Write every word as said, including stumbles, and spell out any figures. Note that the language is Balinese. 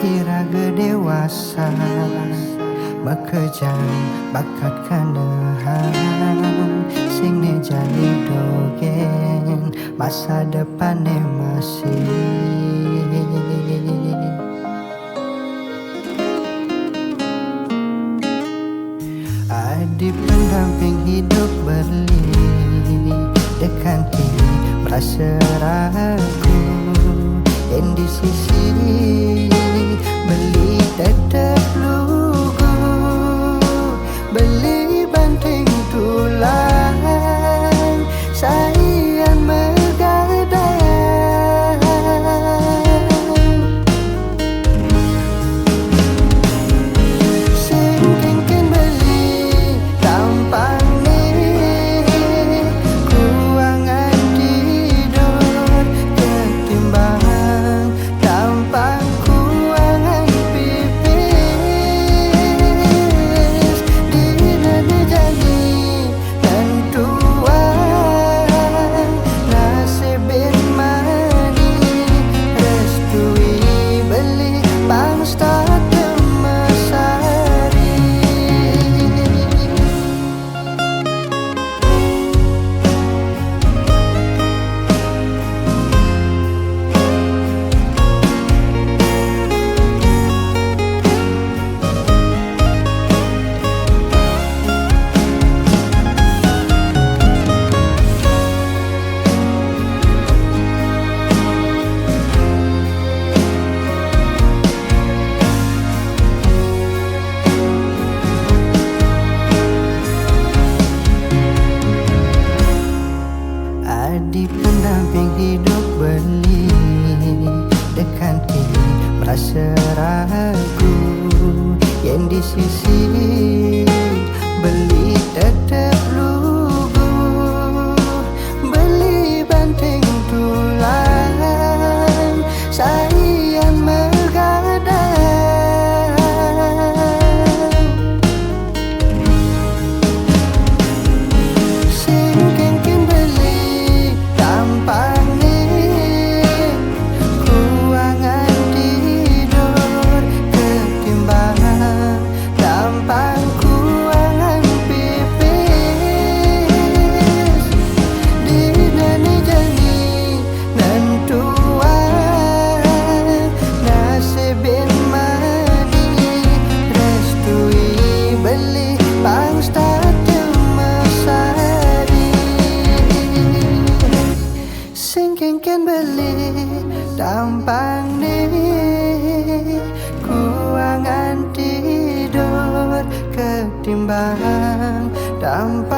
Sira gede wasa, makejang bakat kanehan, sing ne jani dogen, masa depanne masih. Adi pendamping hidup beli, dekan kini merasa ragu, yang di sisi beli tetap lugu, beli banting tulang, sayan megadang. Sing kengken beli tampang ni, kuangan tidur ketimbang tampang kuangan pipis. Dina ne jani nentuan nasibin mani, restui beli pang start mesari. Adi pendamping hidup beli, dekan kini merasa ragu, yang di sisi beli tetap lugu, beli banting tulang, sayan megadang. Sing kengken beli tampang ni, kuangan tidur ketimbang tampang kuangan pipis. Dina ne jani nentuan nasibin mani, restui beli pang start mesari. Sing kengken beli tampang ni, kuangan tidur ketimbang tampang